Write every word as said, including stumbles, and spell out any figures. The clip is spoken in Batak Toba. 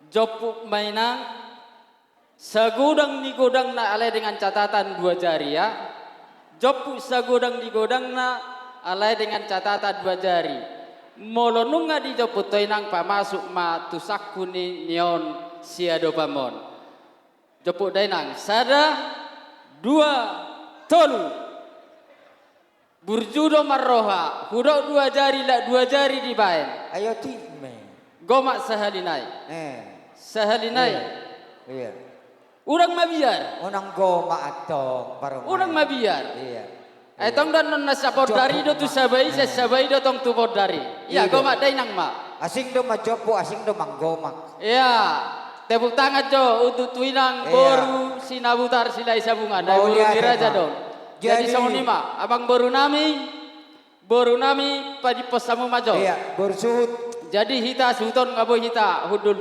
Jomput ma inang, sagodang ni godangna alai dengan catatan dua jari ya. Jomput sagodang ni godangna alai dengan catatan dua jari. Molo nunga dijomput ho inang, pamasuk ma tu sangku ni on siadopanmon. Jomput da inang, sada, dua, tolu. Burju do marroha, hudok dua jari, lak dua jari dibaen. Ayo ti me. Gomak sahali nai. Eh. Sahali nai. Iya. Iya. Unang mabiar. Unang gomak antong, parungai. Unang mabiar. Iya. Ai tong do annon na sabodari do tu saba i, saba i do tong tu bodari. Iya, gomak da inang ma. Asing do manjomput, asing do manggomak. Iya. Tepuk tangan jo untuk tu inang boru Sinabutar Silahi Sabungan, boru ni raja do. Jadi songon i ma, amang boru nami, boru nami, padimpos hamu ma jo. Iya, boru suhut. Jadi hita suhut on nga boi hita hundul.